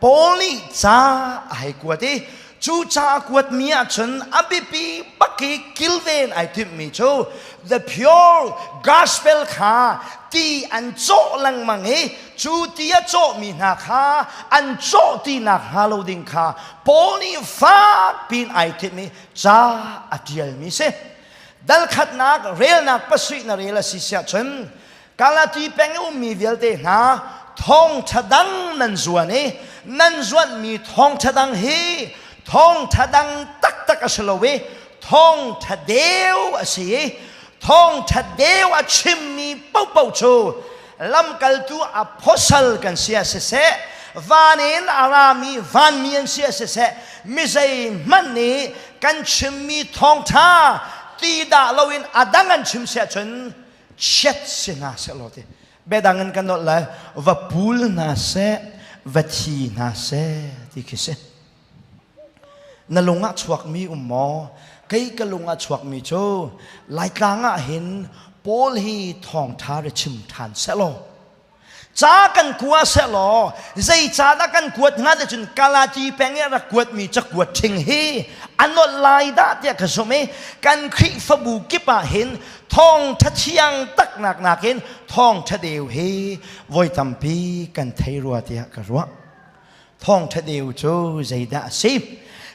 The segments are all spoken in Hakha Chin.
Paul nih ca a hei kuat i cu ca a kuatmi ahcun a biapi bak i kilven ai timhmi cu the pure gospel kha ti an cawh lengmang i cu ti a cawhmi hna kha an cawh ti nakhnga lo ding kha Paul nih fak piin ai timh i ca a ṭialmi si. Dal khatnak relnak pasarih na rel a si siah cun Galati peng i ummi vialte hna thawngṭha dang nan zuan i nan zuanhmi thawngṭha dang hi thawngṭha dang taktak a si lo i thawngṭha deu a si i thawngṭha deu a chimmi paohpaoh cu lamkaltu apostle kan si ah siseh van in a rami vanmi an si ah siseh mi zeihmanh nih kan chimmi thawngṭha ti dah loin a dang an chim si ahcun chiat si hna seh law ti biadang in kan nolh lai va pul hna seh va thi hna seh ti khi si na lung ah chuakmi um maw kei ka lung ah chuakmi cu laitlang ah hin Paul hi thawngṭha re chim ṭhan seh law Ca kan kua sehlaw zeicahdah kan kuat hnga ti cun Galati peng i a rak kuatmi cakuat ṭhing hi a nolh lai dah tiah ka zumh i kan Khrihfabu kip ah hin thawngṭha thiang taknak nakin thawngṭha deu hi voi tampi kan thei rua tiah ka ruah. Thawngṭha deu cu zeidah a si?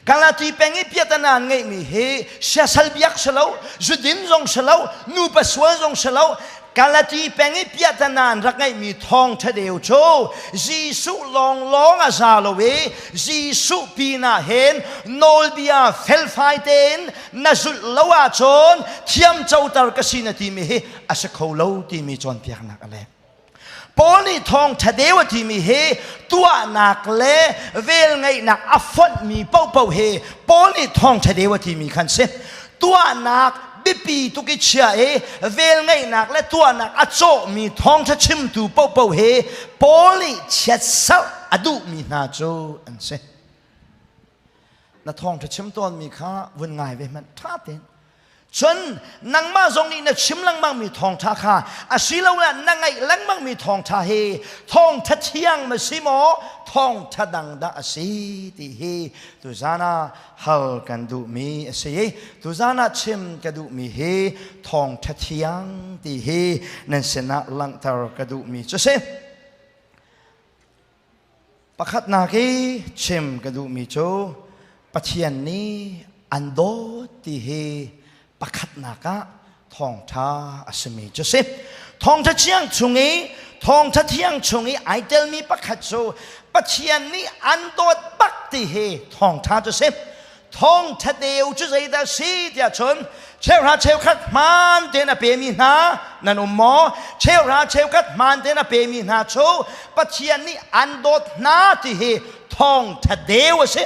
Galati peng i piatana an ngeihmi hi siasal biak si lo, zudin zong si lo, nupa sual zong si lo. Galati peng i piatana an rak ngeihmi thawngṭha deu cu Jesuh lawnglawng a za lo i Jesuh pinah hin nawlbia felfai tein na zulh lo ahcun thiamcoter ka si na timi hi a si kho lo timi cawnpiaknak a leng. Paul nih thawngṭha deu a timi hi tuahnak le velngeihnak a fonhmi paohpaoh hi Paul nih thawngṭha deu a timi khan si. Tuahnak biapi tuk i chia i velngeihnak le tuahnak a cawhmi thawngṭha chimtu paohpaoh hi Paul nih chiatserh a duhmi hna cu an si. Na thawngṭha chim tawnmi kha vun ngai ve hmanh ṭha tein Cun nangmah zong nih na chim lengmangmi thawngṭha kha asiloah na ngaih lengmangmi thawngṭha hi thawngṭha thiang ma si maw thawngṭha dang dah a si ti hi tuzan ah hal kan duhmi a si i tuzan ah chim ka duhmi hi thawngṭha thiang ti hi nan sinah langhter ka duhmi cu si. Pakhatnak i chim ka duhmi cu Pathian nih an dawt ti hi pakhatnak ah thawngṭha a simi cu si. Thawngṭha thiang chung i thawngṭha thiang chung i ai telmi pakhat cu Pathian nih an dawt bak ti hi thawngṭha cu si. Thawngṭha deu cu zeidah si tiah cun cheuhra cheukhat hmaan tein a pemi hna nan um maw? Cheuhra cheukhat hmaan tein a pemi hna cu Pathian nih an dawt hna ti hi thawngṭha deu a si.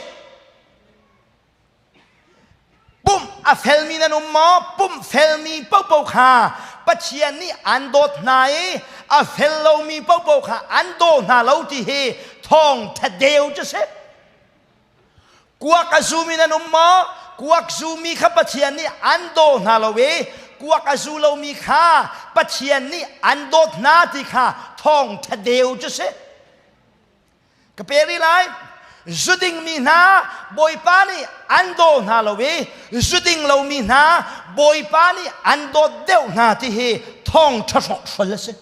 Pumh a felmi nan um maw? Pumh felmi paohpaoh kha Pathian nih an dawt hna i a fel lomi paohpaoh kha an daw hna lo ti hi thawngṭha deu cu si. Kuak a zumi nan um maw? Kuak zumi kha Pathian nih an daw hna lo i kuak a zu lomi kha Pathian nih an dawt hna ti kha thawngṭha deu cu si. Ka pe rih lai. Zuding mi hna Bawipa nih an daw hna lo i zuding lomi hna Bawipa nih an dawt deuh hna ti hi thawngṭha hrawkhrol a si.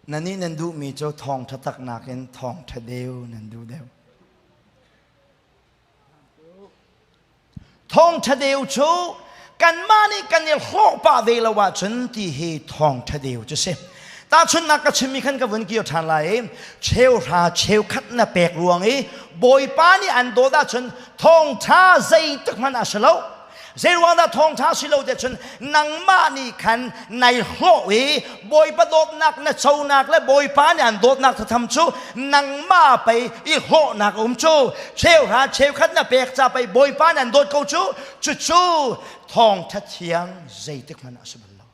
Nannih nan duhmi cu thawngṭha tak nakin thawngṭha deu nan duh deuh. Thawngṭha deu cu kanmah nih kan i hlawh pah ve lo ahcun ti hi thawngṭha deu cu si. Tahchunhnak ka chimmi khan ka vun kir ṭhan lai i cheuhra cheukhat na pek ruang i Bawipa nih an dawt ahcun thawngṭha zeitik hmanh a si lo. Zeiruang dah thawngṭha si lo tiah cun nangmah nih khan nai hlawh i Bawipa dawtnak na conak le Bawipa nih an dawtnak thatham cu nangmah pei i hlawhnak a um cu cheuhra cheukhat na pek ca pei Bawipa nih an dawt ko cu cucu thawngṭha thiang zeitik hmanh ah a si bal lo.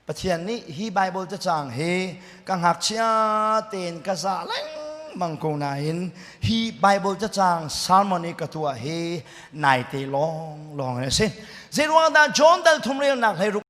Pathian nih hi Baibal cacang hi ka ngakchia tein ka za lengmang. lengmang ko nain hi Bible cacang sermon i ka tuah hi naite lawng lawng a si. Zeiruang dah John dal thum relnak 16.